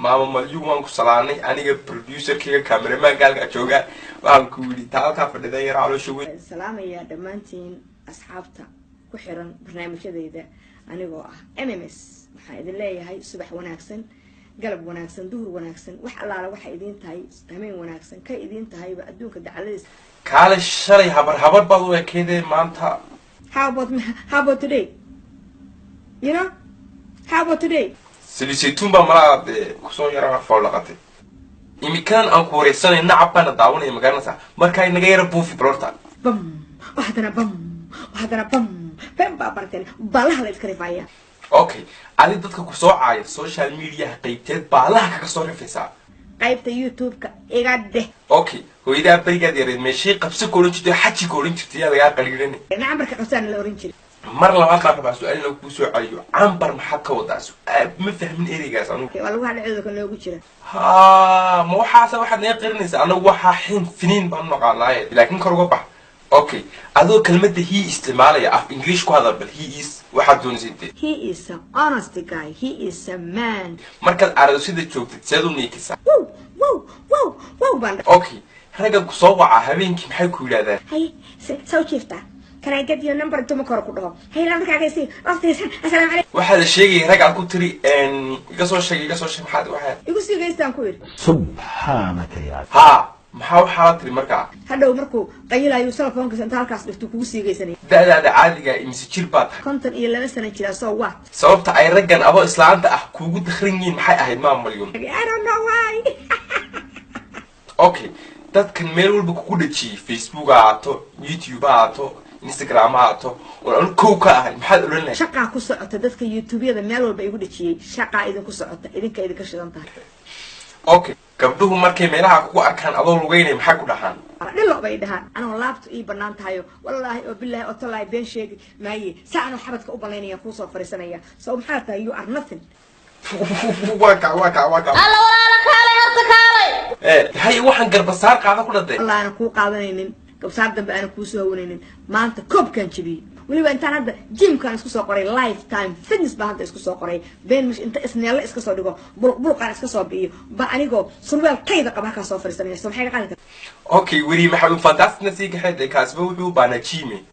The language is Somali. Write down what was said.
Maama Malyuun, waan ku salaanay. Aniga, producerkayga, cameramanka halkaa jooga, waxaan ku yidhi taa halkaa fadhida yar caloosha weyn. Salaamaya dhammaantiin asxaabta ku xiran barnaamijyadayda. Anigoo ah MMS, waxaan idin leeyahay subax wanaagsan, galab wanaagsan, duhur wanaagsan, wax allaala waxay idiin tahay, hameen wanaagsan ka idiin tahayba adduunka dacaladiisa. Kaale, shalay habar habar baad u ekeydee maanta. How about today? You know, how about today? Saliid saytuun baa malaa dee kusoo yara fawlaqatay. Imikadan aan ku wareysanay nacab baana daawanaya, magaranaysaa? Markaa inaga yara buufi balorta. Bam, haddana bam, haddana bam, bam baa barteen, baalaha la iska rifaaya. Okay, adi dadka kusoo caaya social mediaha qaybteed baalaha kaga soo rifaysaa? Qaybta YouTube-ka iga dheh. Okay, hooyadaa berigaad yareed meeshay qabsi ka odhan jirtay, xaji ka odhan jirtay, yaa lagaa qaliilanay? Nacambarka qabsaana la oran jiray. Mar labaad baan rabaa su-aal inaan kuu soo celiyo. Cambar maxaad ka wadaa? Su-aal ma fahmin ereygaas anugu. Waa lagu hadhacooda kan loogu jira. Ha, ma waxaase waxaad naga qirinaysaa? Anagu waxaa xin finiin baan naqaanaaye, laakiin kor uga bax. Okay, adoo kelmadda "he" isticmaalaya, af English ku hadal bal. "He is" waxaad doonaysay dee. He is a honest guy. He is a man. Markaad aroosyada joogtid, seed u niikisaa? Wow, wow, wow, wow baan. Okay, ragga ku soo wacaa habeenkii maxay ku yidhahdaan? Hay, saw jiifta, "Can I get your number?" Intuu marka hore ku dhaho, "Hey, lambarkaaga sii, waqtigiisa, assalaamu calaykum." Waxaa la sheegayay rag aad ku tiri "Iga soo sheeg, iga soo sheeg." Maxaad waxaa Igu siigaystaan ku yidhi. سبحانك يا Haa, maxaa waxaa la tiri markaa? Hadhow markuu qayilayo, telefoonkiisa inta halkaas dhigto kugu siigaysanaya. Da-daada caadiga imise jir baa tahay? 52 sano jira, so what? Sababta ay raggan adoo islaanta ah kuugu dakhran yihiin maxay ahayd, maam Malyuun? I don't know why. Okay, dadkan meel walba kugu dhajiyey, Facebook ha ahaato, YouTube ha ahaato, Instagram ha ahaato, oon anu kow ka ahay, maxaad odhan lahayd? Shaqaa ku socota dadka YouTubeyada meel walba igu dhejiyey. Shaqaa idinku socota, idinka idinka shidan tahay. Okay, gabdhuhu markay meelaha kugu arkaan adoo lugeynaya, maxay ku dhahaan? Dhilo bay dhahaan. Anoo laabtu ii banaan tahayo, wallaahi oo bilaahi oo tallaahi, been sheegi maaye, saa anoo xabadka u balaynaya kuusoo fariisanaya. So maxaa tahay? You are nothing. Waa ka, waa ka, waa ka. Alla walaala, kaalay horta, kaalay. Hay, waxaan garbasaar qaada ku dhadee. Wallah aanan kuu qaadanaynin gabsaar dambe, aanan kuusoo hawanaynin. Maanta koobkaan jebiyey. Weliba intaan hadda gymkaan isku soo qoray, Lifetime Fitness baa hadda isku soo qoray. Been mish, inta isneelle iska soo dhigo, buluq buluqaan iska soo bi'iyo ba, anigoo surweel tayda qaba halkaa soo fariisanaya. So maxay ka qaadi kartaa? Okay, weri Maxamed Fantasticna sii kaxeed, kaasba wuxuu u baanaa jime.